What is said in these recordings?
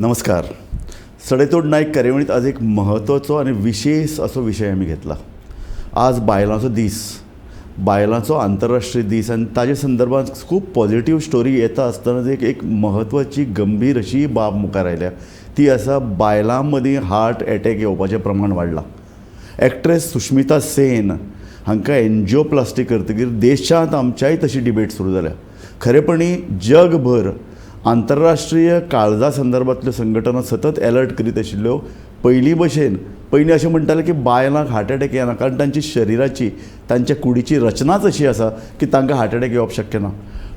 नमस्कार. सडेतोड नायक कार्यावळींत आज एक म्हत्वाचो आनी विशेश असो विशय आमी घेतला. आज बायलांचो दीस, बायलांचो आंतरराष्ट्रीय दीस आनी ताजे संदर्भात खूब पॉझिटीव स्टोरी येता आसतना एक एक म्हत्वाची गंभीर अशी बाब मुखार आयल्या. ती आसा, बायलां मदीं हार्ट एटॅक येवपाचें प्रमाण वाडलां. एक्ट्रेस सुश्मिता सेन हांकां एन्जिओप्लास्टी करतकीर देशांत आमच्याय तशी डिबेट सुरू जाल्या. खरेपणी जगभर आंतरराष्ट्रीय काळजा संदर्भातल्यो संघटना सतत एलर्ट करीत आशिल्ल्यो. पयलीं भशेन, पयलीं अशें म्हणटाले की बायलांक हार्ट एटॅक येना, कारण तांची शरिराची, तांच्या कुडीची रचनाच अशी आसा की तांकां हार्ट एटॅक येवप शक्य ना.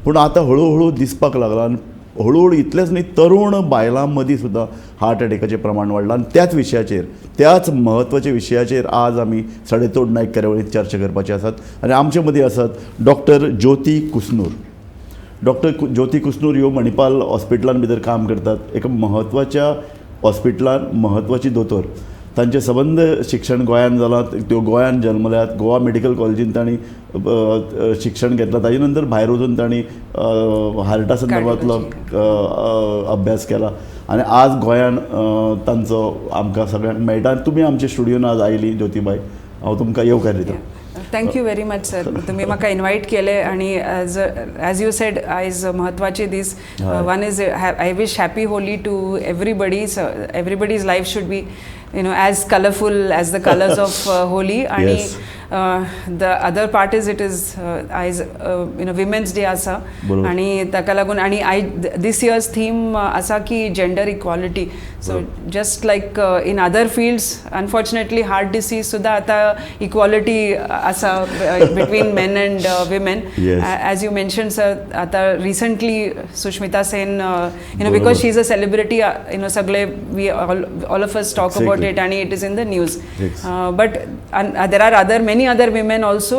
पूण आतां हळू हळू दिसपाक लागला आनी हळूहळू इतलेंच न्ही, तरूण बायलां मदीं सुद्दां हार्ट एटॅकाचें प्रमाण वाडलां. आनी त्याच विशयाचेर, त्याच म्हत्वाच्या विशयाचेर आज आमी सडेतोड नायक कार्यावळींत चर्चा करपाचे आसात. आनी आमचे मदीं आसात डॉक्टर ज्योती कुसनूर. डॉक्टर ज्योती कुसनूर ह्यो मणिपाल हॉस्पिटलान भितर काम करतात, एका म्हत्वाच्या हॉस्पिटलान म्हत्वाची दोतोर. तांचें सबंद शिक्षण गोंयान जालां. त्यो गोंयान जल्मल्यात. गोवा मेडिकल कॉलेजीन तांणी शिक्षण घेतलां. ताजे नंतर भायर वचून तांणी हार्टा संदर्भातलो अभ्यास केला आनी आज गोंयान तांचो आमकां सगळ्यांक मेळटा. आनी तुमी आमच्या स्टुडियोन आज आयली, ज्योतीबाय, हांव तुमकां येवकार दिता. Thank you very much, sir. तुम्ही म्हाका इन्वायट केले आणि ॲज you said, आयज म्हत्वाचे दीस. One is, I wish happy Holi to everybody. Everybody's life should be as colourful as the colours of Holi. आणि the other part is, it is आयज women's day आसा. आणि ताका लागून आणि आय this years theme आसा की gender equality. So just like in other fields, unfortunately heart disease सुद्दां आतां इक्वॉलिटी आसा between men and women. As you mention, sir, आतां recently Sushmita Sen, because she is a celebrity, सगळे we all of us talk about it आणि it is in the news. But there are other many other women also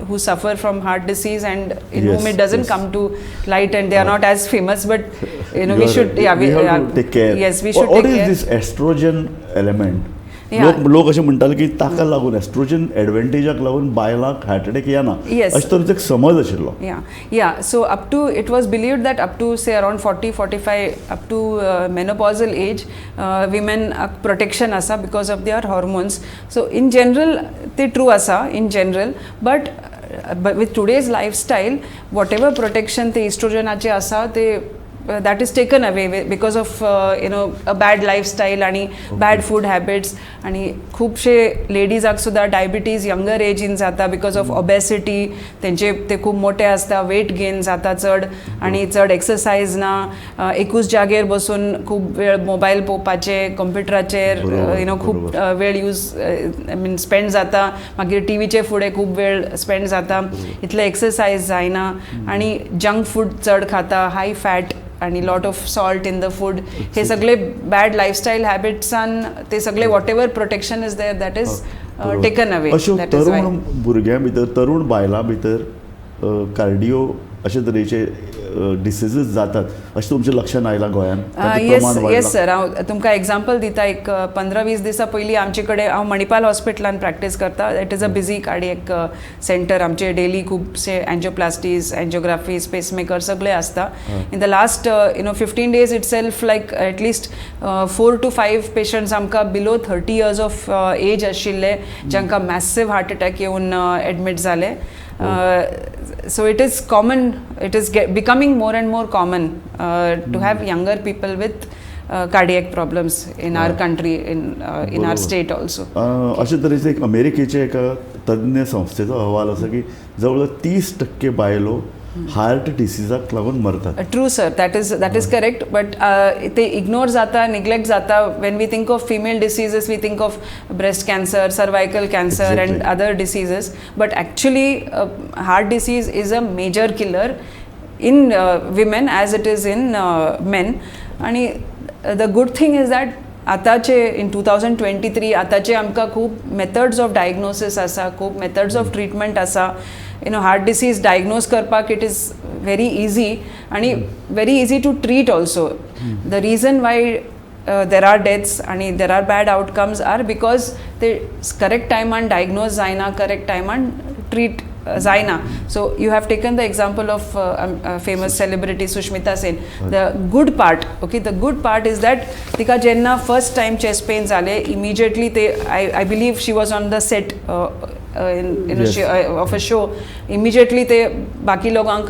who suffer from heart disease and in whom it doesn't come to light and they are not as famous, but You we are should right. Yeah, we have yeah, to take care. Yes, we should What take is care. This estrogen element? लोक लोक अशें म्हणटाले की ताका लागून, oestrogen एडवांटेजाक लागून बायलांक heart attack येना, अशें तरेचो एक समज आशिल्लो. Yeah. So up to, it was believed that up to, say, around 40, 45, up to menopausal age, women protection आसा because of their hormones. So in general, ते true आसा in general, but with today's lifestyle, whatever protection ते estrogenaचे आसा, ते that is taken away because of a bad lifestyle आणि bad food habits. आणि खुबशे लेडीजाक सुद्दां डायबिटीज यंगर एजीन जाता because of obesity. तेंचे ते खूब मोठे आसता, वेट गेन जाता चड आणि चड एक्सरसायज ना, एकूच जागेर बसून खूब वेळ मोबायल पळोवपाचे, कंप्युटराचेर you know खूब वेळ यूज, I mean, spend जाता. मागीर टिवीचे फुडें खूब वेळ स्पेंड जाता. इतले एक्सरसायज जायना आणि जंक फूड चड खाता, हाय फॅट आणि lot of salt in the food. हे सगळे बॅड लायफस्टायल हॅबिट्सान ते सगळे whatever protection is there, that is taken away. अश्यो तरुण भुरग्यां भितर, तरुण बायलां भितर कार्डियो अशे तरेचे डिसिजीस जातात अशें तुमच्या लक्षांत आयलां गोंयांत? ताचें येस. प्रमाण वाडलां? येस सर, हांव तुमकां एग्जाम्पल दिता. एक 15-20 दिसां पयलीं आमचे कडेन, हांव मणिपाल हॉस्पिटलान प्रॅक्टीस करता. It is a busy cardiac center. आमचे डेली खुबशे एन्जियोप्लास्टीज, एन्जियोग्राफीज, पेसमेकर सगळे आसता. In the last 15 days itself, like at least four to five patients आमकां below 30 years of age आशिल्ले, जांकां मॅसिव हार्ट अटॅक येवन एडमीट जाले. So it is common, it is becoming more and more common to have younger people with cardiac problems in our country, in our state also. अशे तरेचे एक अमेरिकेचे एका तज्ञ संस्थेचो अहवाल आसा की जवळ जवळ 30% बायलो हार्ट डिसिजाक लागून मरतात. True, sir, that is correct, but ते इग्नोर जाता, निग्लेक्ट जाता. When we think of female diseases, we think of breast cancer, cervical cancer and other diseases, but actually heart disease is a major killer in women as it is in men. आणि the good thing is that आताचे in 2023 आताचे आमकां खूब methods of diagnosis आसा, खूब methods of treatment आसा. Heart disease diagnose करपाक it is very easy आणि very easy to treat also. The reason why there are deaths आणि there are bad outcomes are because ते करेक्ट टायमान diagnose जायना, correct टायमान ट्रीट जायना. So you have taken the example of famous celebrity Sushmita Sen. The good part, okay, the good part is that तिका जेन्ना first time chest pain जाले, immediately ते, I believe she was on the set in of a show, immediately ते बाकी लोकांक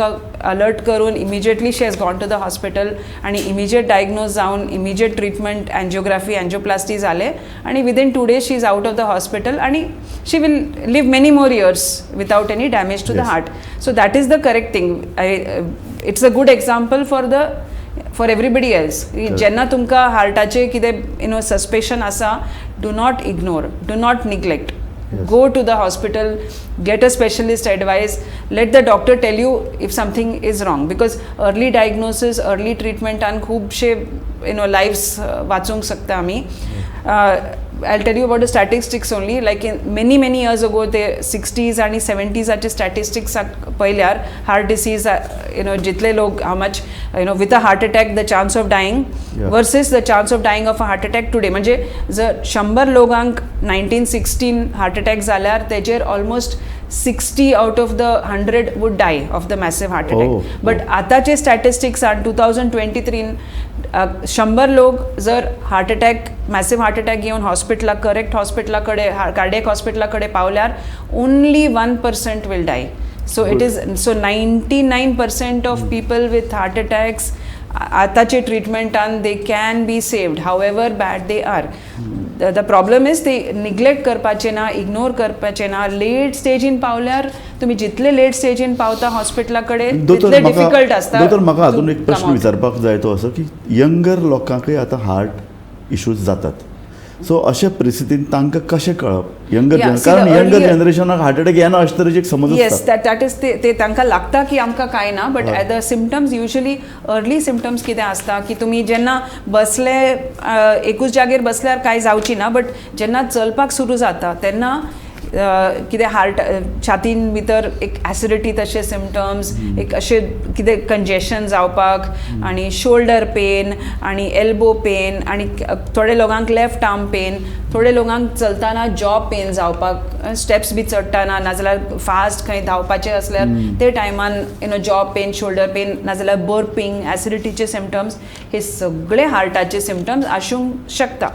alert करून immediately she has gone to the hospital आणि immediate diagnose जावन इमिजिएट ट्रिटमेंट, अँजिओग्राफी, अँजिओप्लास्टी जाले आणि within 2 days she is out of the hospital आणि she will live many more years without any damage to the heart. So that is the correct thing. It's a good example for everybody else. जेन्ना तुमकां हार्टाचें कितें you know suspicion आसा, do not ignore, do not neglect. Go to the hospital, get a specialist advice, let the doctor tell you if something is wrong, because early diagnosis, early treatment and खुबशे लायव्स वाचूंक शकता आमी. I tell you about the statistics only. Like in many, many years ago, ते sixties आनी सेवन्टीजाचे statistics पळयल्यार heart disease you know जितले लोक, how much with a heart attack, the chance of dying versus the chance of dying of a heart attack today. म्हणजे जर 100 लोकांक 1916 heart attack जाल्यार तेजेर almost 60 out of the 100 would die of the massive heart attack. But आताचे statistics आन 2023न 100 लोक जर heart attack, massive heart attack घेवन हॉस्पिटला, करेक्ट हॉस्पिटला कडेन, कार्डियक हॉस्पिटला कडेन पावल्यार only 1% will die. So it is so 99% of people with heart attacks, आताचे ट्रिटमेंटान they can be saved, however bad they are. The problem is ते निग्लेक्ट करपाचें ना, इग्नोर करपाचें ना. लेट स्टेजीन पावल्यार, तुमी जितले लेट स्टेजीन पावता हॉस्पिटला कडेन, दोतोर, तितले डिफिकल्ट आसता दोतोर, म्हाका अजून to एक प्रश्न come out. विचारपाक जाय तो असो की यंगर लोकांकय आतां हार्ट इश्यूज जातात, सो अशा परिस्थितीन तांकां कशें कळप यंगर, कारण यंगर जनरेशनाक हार्ट अटॅक येना अशे तरेची एक समज येस, that is ते ते तांकां लागता की आमकां कांय ना, but the symptoms, usually early symptoms कितें आसता की तुमी जेन्ना बसले, एकूच जागेर बसल्यार कांय जावची ना, बट जेन्ना चलपाक सुरू जाता तेन्ना कितें हार्ट छातीन भितर एक ॲसिडिटी तशे सिमटम्स, एक अशें कितें कंजेशन जावपाक आणि शोल्डर पेन आणि एल्बो पेन आणि थोडे लोकांक लेफ्ट आर्म पेन, थोडे लोकांक चलतना जॉ पेन जावपाक, स्टेप्स बी चडटाना नाजाल्यार फास्ट खंय धांवपाचें आसल्यार ते टायमान jaw pain, shoulder pain, नाजाल्यार बर्पिंग, ॲसिडिटीचे सिमटम्स, हे सगळे हार्टाचे सिमटम्स आसूंक शकता.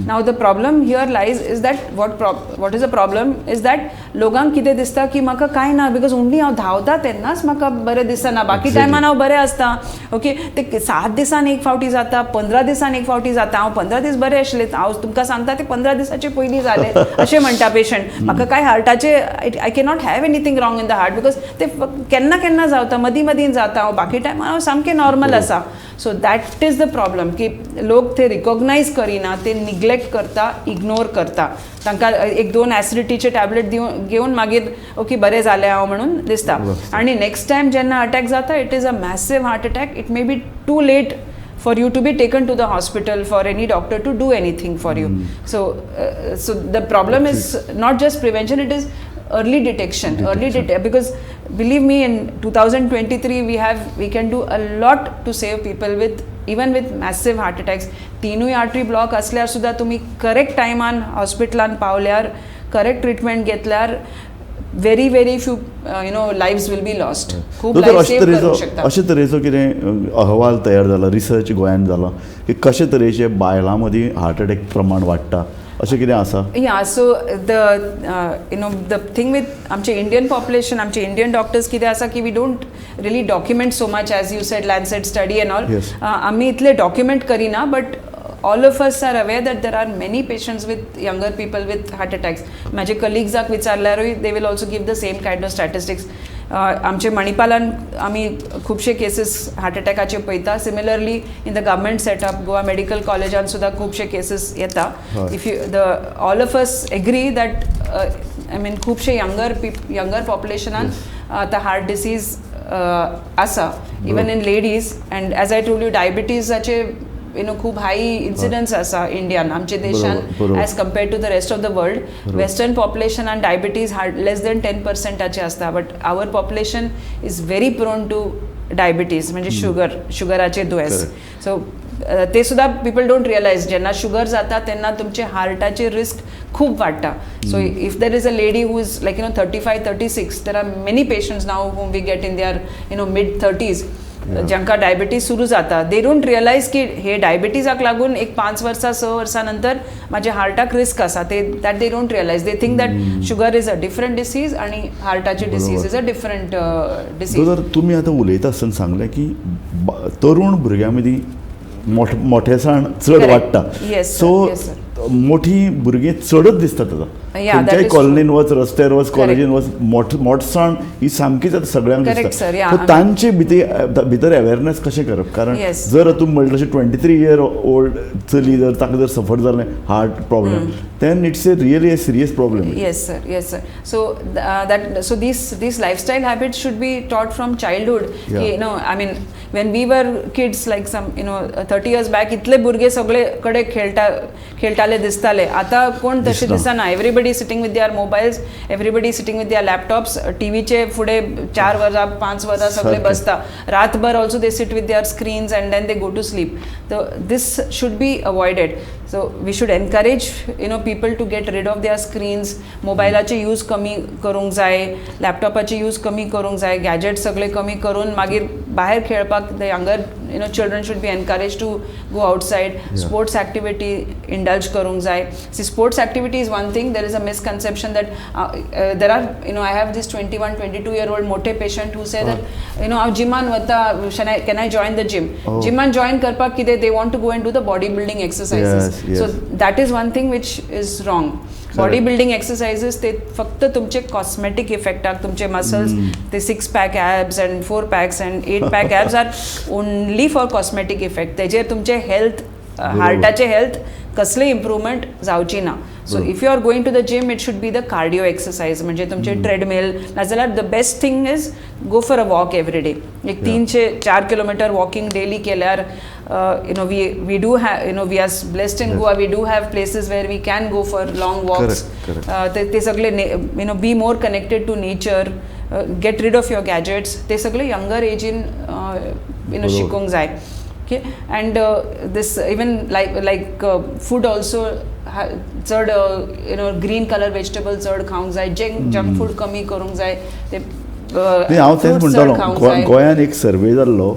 Now the problem here lies is that what is a problem is that लोकांक कितें दिसता की म्हाका कांय ना, because only हांव धांवता तेन्नाच म्हाका बरें दिसना, बाकी टायमान हांव बरें आसता. ओके, ते 7 दिसान एक फावटी जाता, 15 दिसान एक फावटी जाता. हांव 15 दीस बरें आशिल्लें, हांव तुमकां सांगता, ते 15 दिसाचे पयलीं जालें अशें म्हणटा पेशंट. म्हाका कांय हार्टाचे, I cannot have anything wrong in the heart, because ते केन्ना केन्ना जाता, मदीं मदीं जाता, हांव बाकी टायमान हांव सामकें नॉर्मल आसा. So that is the problem की लोक ते रिकॉग्नायज करिना, ते निग्लेक्ट करता, इग्नोर करता. तांकां एक दोन ॲसिडिटीचे टॅबलेट दिवन घेवन मागीर ओके, बरें जालें हांव म्हणून दिसता आणि नेक्स्ट टायम जेन्ना अटॅक जाता, it is a massive heart attack. It may be too late for you to be taken to the hospital, for any doctor to do anything for you. So the problem is not just prevention, it is early detection, early because believe me, in 2023 we can do a lot to save people with even with massive heart attacks. तिनूय artery block असल्यार सुद्दां तुमी correct टायमान हॉस्पिटलान पावल्यार, correct treatment घेतल्यार, very, very few lives will be lost. खूब दोतोर, life अशे सेव्ह तरेचो करूंक शकता. अशे तरेचो कितें अहवाल तयार जाला, रिसर्च गोंयांत जाला की कशे तरेचे बायलां मदीं हार्ट अटॅक प्रमाण वाडटा, अशें कितें आसा? Yeah, so the you know the thing with आमचे इंडियन पॉप्युलेशन, आमचे इंडियन डॉक्टर्स कितें आसा की we don't really document so much. As you said, Lancet study and all, आमी इतले डॉक्युमेंट करिना, but all of us are aware that there are many patients with younger people with heart attacks. माझे कलिग्जाक विचारल्यारूय they will also give the same kind of statistics. आमचे मणिपालान आमी खुबशे cases heart अटॅकाचे पळयता. Similarly, in the government setup, Goa medical कॉलेजान सुद्दां खुबशे cases येता. If you the all of us agree that, I mean, खुबशे younger पॉप्युलेशनान आतां हार्ट डिसीज आसा, even in ladies. And as I told you, डायबिटीजाचे खूब हाय incidence आसा इंडियान, आमच्या देशान, बरोबर. As compared to the rest of the world. Western population आणि डायबिटीज हार्ड लेस देन 10 पर्सेंटाचे आसता, but our population is very prone to diabetes, म्हणजे शुगराचे दुयेंस. सो ते सुद्दां पिपल don't realise, जेन्ना शुगर जाता तेन्ना तुमचे हार्टाचे रिस्क खूब वाडटा. So if there is a lady who is like 35, 36, there are many patients now whom we get in their mid 30s जांकां डायबिटीज सुरू जाता. They don't realise की हे डायबिटीजाक लागून एक 5 वर्सां, 6 वर्सां नंतर माझ्या हार्टाक रिस्क आसा. ते that they don't realize. They think that sugar is a different disease आणि हार्टाची disease is a different disease. दोतोर, तुमी आतां उलयता आसतना सांगलें की तरुण भुरग्यां मदीं मोठेसाण चड वाडटा. सो मोठी भुरगीं चडच दिसतात आतां. खंयच्याय कॉलनीन वच, रस्त्यार वच, कॉलेजीन वच, मोठसाण ही सामकीच आतां सगळ्यांक दिसता. सो तांचे भितर भितर अवेरनेस कशें करप? कारण जर तूं म्हणलें तशें 23 इयर ओल्ड चली जर ताका जर सफर जालें heart problem, then it's a really a serious problem. Yes, sir. Yes, sir. So that so these lifestyle habits should be taught from childhood. I mean, when we were kids, like some 30 years back, इतले भुरगे सगळे कडे खेळटा खेळटाले दिसताले. आता कोण तशें दिसना. दिसना. Everybody sitting with their mobiles, everybody sitting with their laptops. टीव्हीचे फुडें 4 वरां, 5 वरां सगळे बसता. रातभर also they sit with their screens and then they go to sleep. So this should be avoided. So we should encourage people to get rid of their screens. मोबायलाचे use कमी करूंक जाय, लॅपटॉपाचे यूज कमी करूंक जाय, गॅजेट सगळे कमी करून मागीर भायर खेळपाक the younger children should be encouraged to go outside. Sports activity indulge करूंक जाय. See, sports activity is one thing. There is a misconception that there are I have this 21, 22 year old मोठे patient who say that हांव जिमान वता, can I join the gym? Oh. जिमान join करपाक कितें, they want to go and do the body building exercises. So that is one thing which is wrong. Body building exercises ते फक्त तुमचे cosmetic इफेक्टाक, तुमचे मसल्स, ते six pack abs and four packs and eight pack abs are only for cosmetic effect. तेजेर तुमचे health, हार्टाचे health कसले improvement जावची ना. So if you are going to the gym, it should be the cardio exercise, म्हणजे तुमचे treadmill, नाजाल्यार the best thing is go for a walk every day. एक 3 ते 4 किलोमीटर वॉकिंग डेली केल्यार, we do have we are blessed in Goa, we do have places where we can go for long walks. Correct, correct. ते ते सगळे be more connected to nature, get rid of your gadgets. ते सगळे younger एजीन शिकूंक जाय. Okay, and this even like food also, चड green colour vegetable चड खावंक जाय, जंक फूड कमी करूंक जाय ते न्ही, हांव तेंच fruits चड म्हणटालो. खावंक जाय. गोंयान एक सर्वे जाल्लो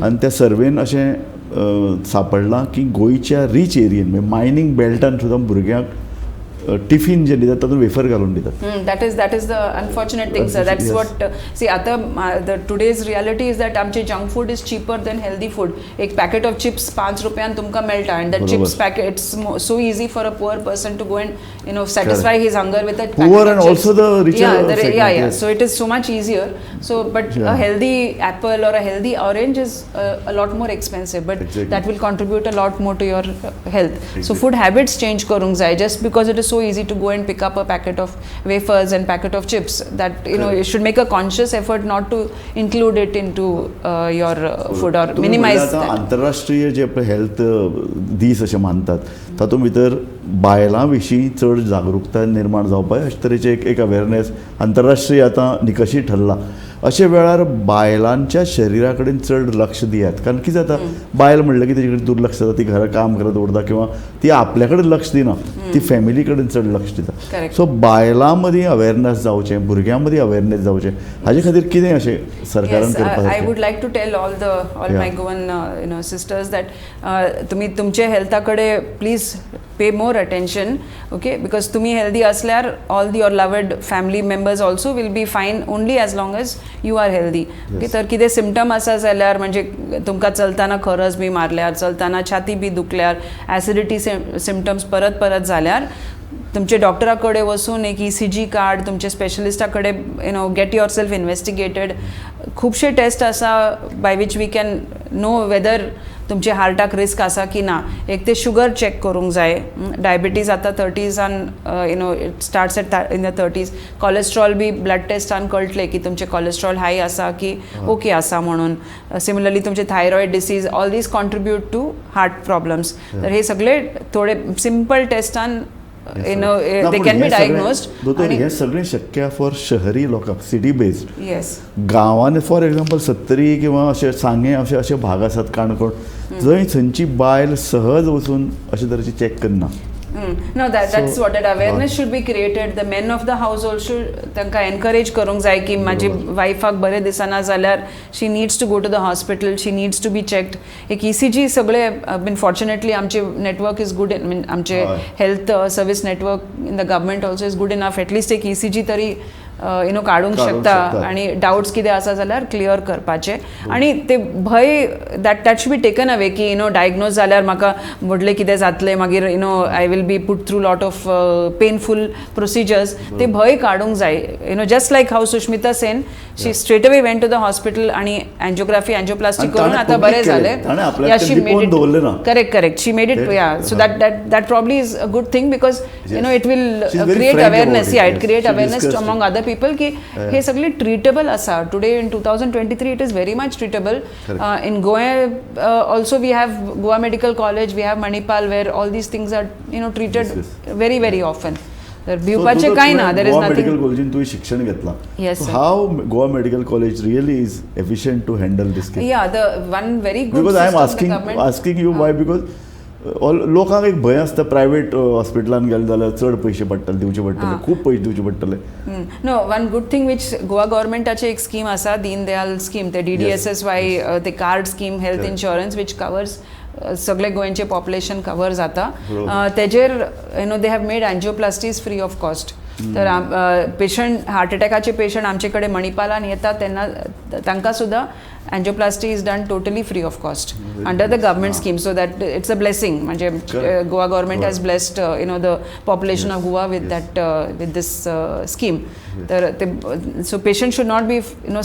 आनी त्या सर्वेन अशें सांपडलां की गोंयच्या रीच एरियेन, म्हणजे मायनींग बेल्टान सुद्दां भुरग्यांक टिफीन जे दितात तातूंत वेफर घालून दितात. That is the unfortunate thing, sir. That's what see, आता the today's reality is that आमचे junk food is cheaper than healthy food. एक पॅकेट ऑफ चिप्स 5 रुपयान तुमकां मेळटा and that chips packet, it's so easy for a poor person to go and satisfy his hunger with a Poor and also the richer segment, yes. So it is so much easier. So, but a healthy apple or a healthy orange is a lot more expensive, but that will contribute a lot more to your health. So food habits change करूंक जाय. Just because it is so easy to go and pick up a packet of wafers and packet of chips, that Correct. You should make a conscious effort not to include it into your food or तुमी minimize म्हणल्यार आतां that. आंतरराष्ट्रीय जे पळय health दीस अशें मानतात, तातूंत भितर बायलां विशीं चड जागृताय निर्माण जावपाक अशे तरेचे एक एक अवेरनेस आंतरराष्ट्रीय आतां निकशी ठरला. अशे वेळार बायलांच्या शरिरा कडेन चड लक्ष दियात, कारण कितें जाता, बायल म्हणलें की तेजे कडेन दुर्लक्ष जाता. ती घरात काम करत उरता किंवा ती आपल्या कडेन लक्ष दिना, ती फॅमिली कडेन चड लक्ष दिता. सो बायलां मदीं अवेरनेस जावचें, भुरग्यां मदीं अवेरनेस जावचें, हाजे खातीर कितें अशें सरकारान Yes, करपा I सारकें? Would like to tell all my Goan sisters that तुम्ही तुमच्या हेल्थाकडे please pay more attention, okay? Because तुम्ही healthy असल्यार all your loved family members also will be fine, only as long as you are healthy, okay? तर कितें symptom आसा जाल्यार, म्हणजे तुमकां चलतना खरज बी मारल्यार, चलतना छाती बी दुखल्यार, ॲसिडिटी सिमटम्स परत परत जाल्यार, तुमचे डॉक्टरा कडेन वचून एक ईसीजी काड, तुमचे स्पेशलिस्टा कडेन get yourself investigated. खुबशे टेस्ट आसा by which we can know whether तुमचे हार्टाक रिस्क आसा की ना. एक ते शुगर चॅक करूंक जाय. डायबिटीज आतां थर्टीजान, it starts at in the 30s. Cholesterol B blood टेस्टान कळटलें की तुमचें कॉलेस्ट्रॉल हाय आसा की ओके आसा म्हणून. सिमिलरली तुमचे thyroid disease, all these contribute to heart problems. तर हे सगळे थोडे simple टेस्टान they can be diagnosed. दोतोर, हें सगळें शक्य फॉर शहरी लोकांक, सिटी बेस्ड. येस. गांवांनी, फॉर एक्झाम्पल सत्तरी किंवा अशे सांगें अशे अशे भाग आसात, काणकोण, जंय थंयची बायल सहज वचून अशे तरेची चॅक करना. No, that's So, what that awareness should be created. The men of the household should तांकां एनकरेज करूंक जाय की म्हाजी वायफाक बरें दिसना जाल्यार she needs to go to the hospital, she needs to be checked. एक ईसीजी सगळे, मीन, फॉर्च्युनेटली आमचे network is good, मीन, आमचे health service network in the government also is good enough. At least एक ईसीजी तरी you know काडूंक काडूंक शकता शकतात. आणि डाउट्स कितें आसा जाल्यार क्लियर करपाचे आणि ते भंय that should be taken away की you know diagnose जाल्यार म्हाका व्हडलें कितें जातलें, मागीर I will be put through lot of painful procedures. ते भंय काडूंक जाय. You know, just like how Sushmita Sen, she straight away went to the hospital आणि अँजिओग्राफी, अँजिओप्लास्टी आणि करून ताणें आता public बरें केलें. जालें. ताणें आपल्याक ते लिपोवन दवरलें ना. Correct, she made it. Yeah, so that probably is a good thing because it will She's very create frank about awareness. It, yeah, it yes. Create She awareness discussed among it. Other people की हे सगळे treatable आसा. Today in 2023 it is very much treatable. Correct. In Goa also we have Goa Medical College, we have Manipal, where all these things are treated very, very often. तर भिवपाचें कांय ना, there is Goa medical nothing. कॉलेजीन तुवें शिक्षण घेतलां. Yes, sir. How Goa Medical College really is efficient to handle this case? Yeah, the one very good Because I am system the asking government asking you why, because all लोकांक एक भंय आसता, private हॉस्पिटलान गेले जाल्यार चड पयशे पडटले, दिवचे पडटले, खूब पयशे दिवचे पडटले. No, one good thing which Goa गव्हर्मेंटाची एक स्कीम आसा, दीन दयाल स्कीम, ते डीडीएसएसवाय, ते card scheme, health insurance, which covers सगळे गोंयचे पॉप्युलेशन कवर जाता. तेजेर they have made angioplasties free of cost. तर पेशंट, हार्ट अटॅकाचे पेशंट आमचे कडेन मणिपालान येतात तेन्ना तांकां सुद्दां angioplasty is done totally free of cost under the government scheme. So that it's a blessing म्हणजे Correct. Goa government has blessed the population of Goa with that with this scheme. तर ते, so patient should not be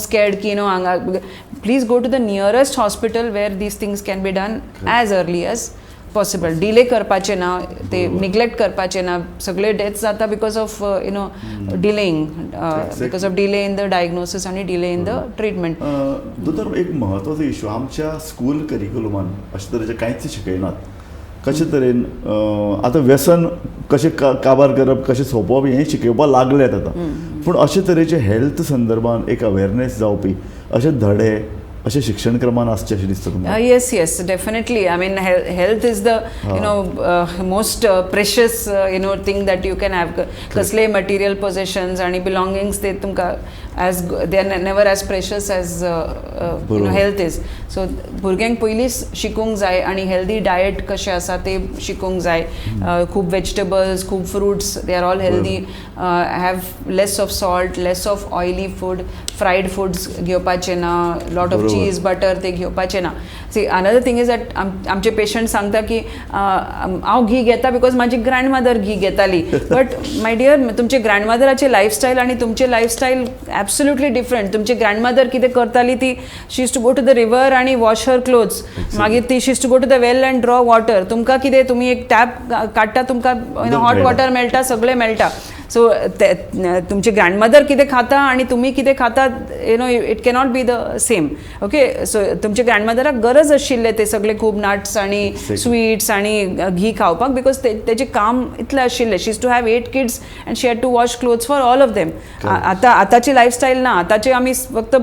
scared की you know हांगा. Please go to the nearest hospital where these things can be done as early as possible. Delay करपाचे ना, ते neglect करपाचे ना. सगळे डेथ्स जाता because of delaying, because of delay in the diagnosis आणि डिले इन the treatment. दोतोर, एक म्हत्वाचो इशू, आमच्या स्कूल करिक्युलमान अशे तरेचें कांयच शिकयनात, कशे तरेन आतां व्यसन कशें काबार करप, कशें सोंपोवप हें शिकोवपाक लागल्यात आतां, पूण अशे तरेचे हेल्थ संदर्भान एक अवेरनेस जावपी अशे धडे अशे शिक्षणक्रमान आसचे अशें दिसता तुमकां? Yes, definitely. I mean, health is the most precious thing that you can have. कसले material possessions आणि belongings ते तुमकां as they are never as precious as health is. So भुरग्यांक पयलींच शिकूंक जाय आणि हेल्दी डायट कशें आसा ते शिकूंक जाय. खूब वेजिटेबल्स, खूब fruits, they are all healthy. Have less of salt, less of oily food, fried foods घेवपाचे ना, लॉट ऑफ चीज, बटर ते घेवपाचे ना. See, another thing is that आमचे पेशंट सांगता की हांव घी घेता because म्हाजी ग्रँडमदर घी घेताली. बट my dear, तुमचे ग्रँडमदराचे लायफस्टायल आनी तुमचे लायफस्टायल ॲब्सोल्युटली डिफरंट. तुमची ग्रँडमदर कितें करताली ती, she used to go to the river आनी वॉश हर क्लोथ्स. मागीर ती she used to go to the well and draw water. तुमकां कितें, तुमी एक टॅप काडटा, तुमकां हॉट मेळटा. वॉटर मेळटा, सगळें मेळटा. सो ते तुमचे ग्रँडमदर कितें खाता आनी तुमी कितें खाता, you know it cannot be the same, okay? So तुमच्या ग्रँडमदराक गरज आशिल्लें ते सगळे खूब नट्स आनी स्वीट्स आनी घी खावपाक, because ते तेजें काम इतलें आशिल्लें. She used to have eight kids and she had to wash clothes for all of them. आतां आतांची लायफस्टायल ना. आतांचे आमी फक्त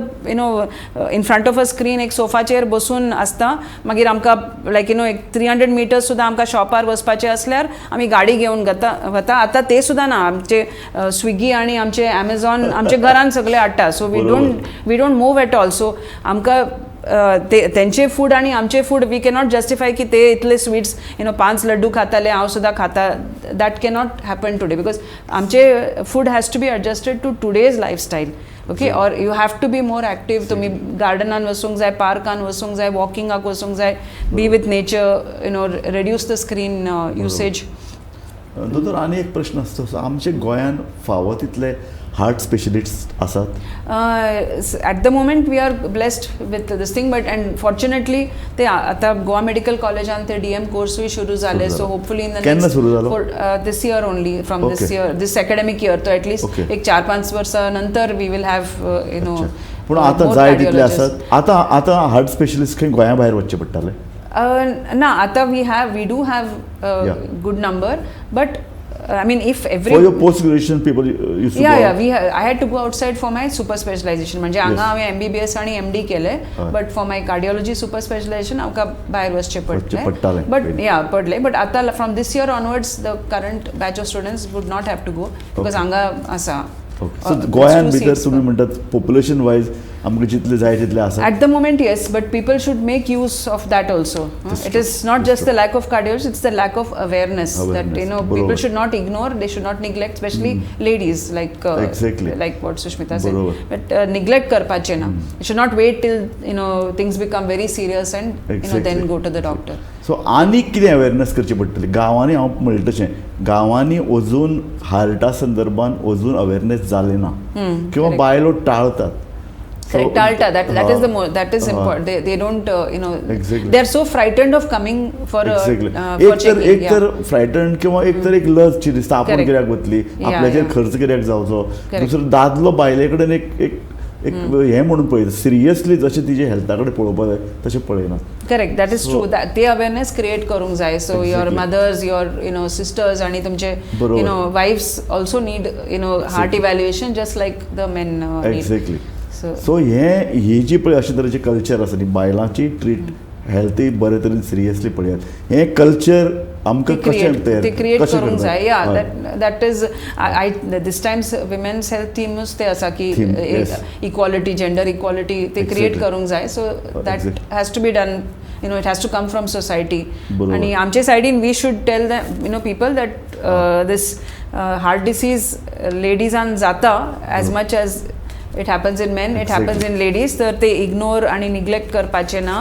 in front of a screen एक सोफाचेर बसून आसता. मागीर आमकां लायक you know एक थ्री हंड्रेड मिटर्स सुद्दां आमकां शॉपार वचपाचें आसल्यार आमी गाडी घेवन वता वता. आतां ते सुद्दां ना. आमचे स्विगी आनी आमचे एमेझॉन आमच्या घरान सगळे हाडटा. So we don't move at all. So आमकां ते तेंचे फूड आनी आमचे फूड we cannot justify की ते इतले स्वीट्स, you know पांच लड्डू खाताले, हांव सुद्दां खाता. That cannot happen today because आमचे food has to be adjusted to today's lifestyle, okay? Or you have to be more active. तुमी गार्डनान वचूंक जाय, पार्कान वचूंक जाय, वॉकिंगाक वचूंक जाय, be with nature, reduce the screen usage. दोतोर, आनी एक प्रश्न आसता असो, आमच्या गोंयान फावो तितले हार्ट स्पेशलिस्ट आसात? At the moment we are blessed with this thing, but and fortunately ते आता गोवा मेडिकल कॉलेजान ते डीएम कोर्सूय सुरू झाले. सो होपफुली इन the केन्ना सुरू जालो? This year only, from this year, this academic year. तो एटलिस्ट एक चार पाच वर्सां नंतर we will have पूण आतां जाय तितले आसात? आतां आतां हार्ट स्पेशलिस्ट खंय गोंया भायर वचचे पडटाले? ना, आता we do have good number, but I mean, if every For your post graduation people used to Yeah, we I had to go outside for my super specialization. म्हणजे हांगा हांवें एमबीबीएस आनी एमडी केले, but for my cardiology super specialization आमकां भायर वचचें पडलें. पडटालें बट पयलीं. या, पडलें. बट आतां from this year onwards, the current batch of students would not have to go because हांगा आसा. सो गोंयान भितर तुमी म्हणटात पॉप्युलेशन वायज आमकां जितले जाय तितले आसा. At the moment, yes, but people should make use of that also. That's It true. Is not That's just true. The lack of cardiologists, it's the lack of awareness, that Awareness. People बरोबर. Should not ignore, they should not neglect, especially ladies, like what Sushmita said. बरोबर. But neglect करपाचें ना. You should not wait till things become very serious and then go to the doctor. So आनीक कितें awareness करची पडटली गांवांनी? हांव म्हणटा तशें गांवांनी अजून हार्टा संदर्भान अजून अवेरनेस जालें ना किंवा correct. बायलो टाळतात. Correct, टाळटा. That is the more that is important. They don't they are so frightened of coming for for एक तर checking. एक तर फ्रायटन किंवा एक तर एक लज शी दिसता, आपूण कित्याक वतली, आपल्याचेर खर्च कित्याक जावचो. दुसरो दादलो बायले कडेन एक एक एक हें म्हणून पळयता, सिरियसली जशें तिजे हेल्था कडेन पळोवपाक जाय तशें पळयना. Correct, that is true. ते अवेअरनेस क्रिएट करूंक जाय. So your mothers, your sisters आणि तुमचे wives also need heart evaluation just like the men need. So so हें ही जी पळय अशे तरेचें कल्चर आसा न्ही, बायलांची ट्रीट हेल्थी बरे तरेन सिरियसली पळयात, हें कल्चर आमकां कशें तयार ते क्रिएट कशें करूंक करता? जाय. Yeah, that is, I this times women's health थीमूच ते आसा की Theme, yes. Equality, gender equality ते क्रिएट करूंक जाय. So that has to be done. It has to come from society. आणि आमच्या सायडीन we should tell the people that this heart disease लेडीजान जाता as much as it happens in men, it happens in ladies. तर ते ignore आणि neglect करपाचे ना.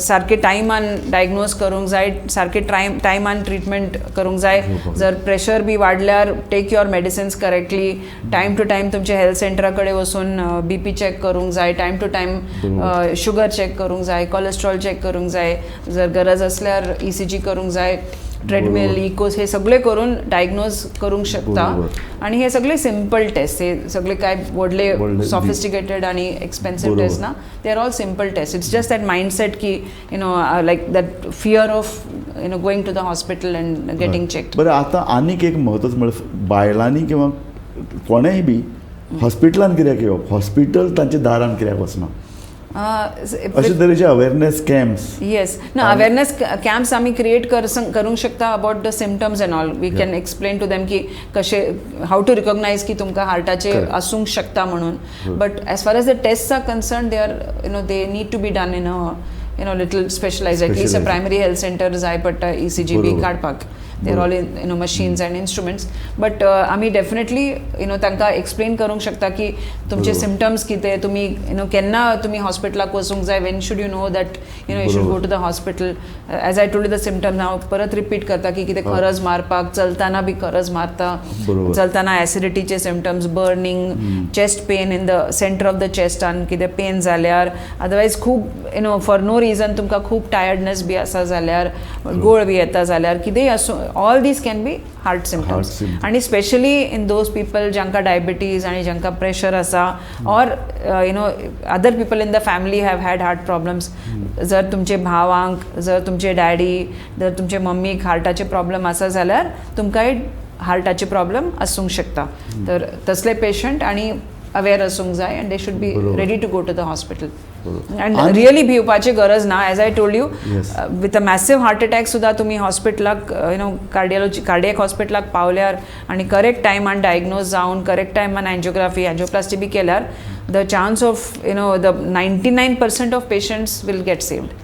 सारखे टायमान डायग्नोज करूंक जाय, सारखे टायमान ट्रिटमेंट करूंक जाय. जर प्रेशर बी वाडल्यार take your medicines correctly time to time. तुमच्या हेल्थ सेंटरा कडेन वचून बीपी चॅक करूंक जाय time to time, sugar check करूंक जाय, कोलेस्ट्रॉल चॅक करूंक जाय, जर गरज असल्यार ईसीजी करूंक जाय, ट्रेडमिल, इकोस, हे सगळे करून डायग्नोज करूंक शकता. आणि हे सगळे सिम्पल टेस्ट, हे सगळे काय व्हडले व्हडले सॉफिस्टिकेटेड आणि एक्सपेन्सिव्ह टेस्ट ना. They are all simple test. It's just that mindset की like that fear of going to the hospital and getting check. बरें, आतां आनीक एक म्हत्वाचें म्हळ्यार बायलांनी किंवा कोणेंय बी हॉस्पिटलान कित्याक येवप, हॉस्पिटल तांच्या दारान कित्याक वचना, अशे तरेचे अवेरनेस कॅम्प्स? येस, ना, अवेअरनेस कॅम्प्स आमी क्रिएट करूंक शकता about the symptoms and all. We can explain to them की कशे, how to recognise की तुमकां हार्टाचे आसूंक शकता म्हणून. But as far as the test are concerned, they are they need to be done in a little specialized, at least a primary health centre जाय पडटा ECG बी काडपाक. They are all in machines and instruments, but आमी definitely तांकां explain करूंक शकता की तुमचे symptoms कितें, तुमी केन्ना तुमी हॉस्पिटलाक वचूंक जाय, when should you know that you should go to the hospital. As I told the symptoms, हांव परत रिपीट करता की कितें, खरज मारपाक, चलतना बी खरज मारता, चलतना ॲसिडिटीचे symptoms, burning chest pain in the center of the चेस्टान कितें पेन जाल्यार, अदरवायज खूब फॉर नो रिजन तुमकां खूब टायर्डनेस बी आसा जाल्यार, गोळ बी येता जाल्यार, कितेंय आसूं, all these can be heart symptoms. Symptoms. आणि स्पेशली इन those people जांकां डायबिटीज आणि जांकां प्रेशर आसा or other people in the family have had heart problems. जर तुमचे भावांक, जर तुमचे डॅडी, जर तुमचे मम्मीक हार्टाचे प्रॉब्लम आसा जाल्यार तुमकांय हार्टाचे प्रॉब्लम आसूंक शकता. तर तसले पेशंट आणि अवेअर आसूंक जाय and they should be ready to go to the hospital. And really भिवपाची गरज ना. As I told you, with a massive heart attack सुद्दां तुमी हॉस्पिटलाक, कार्डियोलॉजी, कार्डियक हॉस्पिटलाक पावल्यार आनी करेक्ट टायमान डायग्नोज जावन करेक्ट टायमान अँजियोग्राफी, अँजियोप्लास्टी बी केल्यार the chance of the 99% of patients will get saved.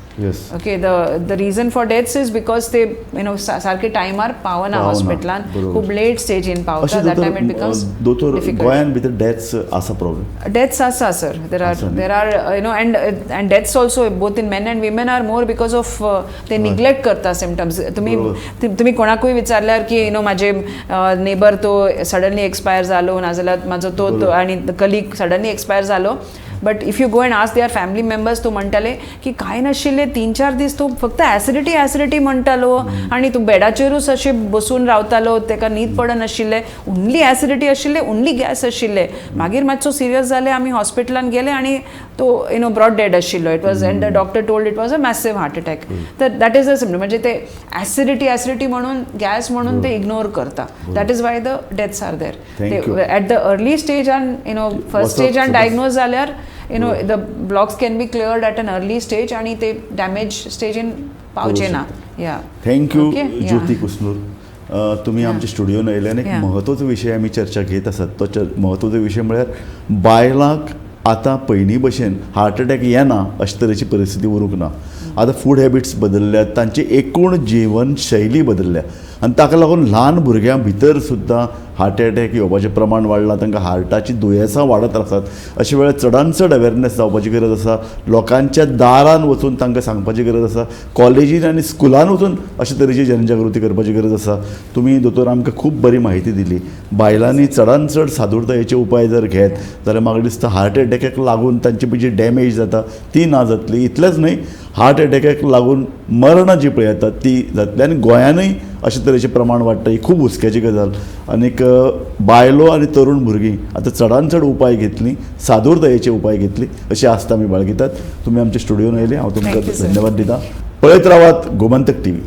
Okay, the reason for deaths is because ते सारखे टायमार पावना पावना, हॉस्पिटलान, खूब लेट स्टेजीन पावता. अशें that time it becomes दोतोर, डिफिकल्ट. गोंयान भितर डेथ्स आसा प्रॉब्लम? डेथ्स आसा sir. There are आसा न्ही? There are and deaths also both in men and women are more because of ते निग्लेक्ट करता सिमटम्स. तुम्ही तुम्ही कोणाकूय विचारल्यार की माझे नेबर तो सडनली एक्सपायर जालो, नाजाल्यार म्हाजो तो आणि कलीग सडनली एक्सपायर जालो. But if you go and ask their family members, तो म्हणटाले की कांय नाशिल्लें, 3-4 दीस तो फक्त ॲसिडिटी ॲसिडिटी म्हणटालो आणि तो बेडाचेरूच अशें बसून रावतालो, ताका न्हीद पडनाशिल्लें, ओन्ली ॲसिडिटी आशिल्लें, ओन्ली गॅस आशिल्लें. मागीर मातसो सिरियस जालें, आमी हॉस्पिटलान गेले आणि तो you know brought dead आशिल्लो. It was and the doctor told it was a massive heart attack. तर that is a symptom. म्हणजे ते ॲसिडिटी ॲसिडिटी म्हणून, गॅस म्हणून ते इग्नोर करता. That is why the deaths are there. Thank you. At the early stage and first stage and diagnose जाल्यार the blocks can be cleared at an early stage आणि ते damage स्टेजीन पावचे ना, या. Thank you. Okay, yeah. Jyoti कुसनूर, तुम्ही आमच्या स्टुडियोन आयले आनी एक म्हत्वाचो विशय आमी चर्चा घेत आसात. तो म्हत्वाचो विशय म्हळ्यार बायलांक आतां पयलीं भशेन हार्ट अटॅक येना अशे तरेची परिस्थिती उरूंक ना. आतां फूड हॅबिट्स बदलल्यात, तांची एकूण जीवन शैली बदलल्या आनी ताका लागून ल्हान भुरग्यां भितर सुद्दां हार्ट अटॅक येवपाचें प्रमाण वाडलां, तांकां हार्टाचीं दुयेंसां वाडत आसात. अशे वेळार चडान चड अवेरनेस जावपाची गरज आसा. लोकांच्या दारान वचून तांकां सांगपाची गरज आसा. कॉलेजीन आनी स्कुलान वचून अशे तरेची जनजागृती करपाची गरज आसा. तुमी दोतोर आमकां खूब बरी म्हायती दिली. बायलांनी चडान चड सादुरतायेचे उपाय जर घेत जाल्यार म्हाका दिसता हार्ट अटॅकाक लागून तांची जी डॅमेज जाता ती ना जातली. इतलेंच न्हय, हार्ट अटॅकाक लागून मरणां जी पळय येतात ती जातली. आनी गोंयानूय अशे तरेचें प्रमाण वाडटा ही खूब हुस्क्याची गजाल. आनीक बायलो आनी तरुण भुरगीं आतां चडान चड उपाय घेतली, सादुरतायेचे उपाय घेतली अशी आस्त आमी बाळगितात. तुमी आमच्या स्टुडियोन आयले, हांव तुमकां Thank you, sir. धन्यवाद दिता. पळयत रावात गोमंतक टीव्ही.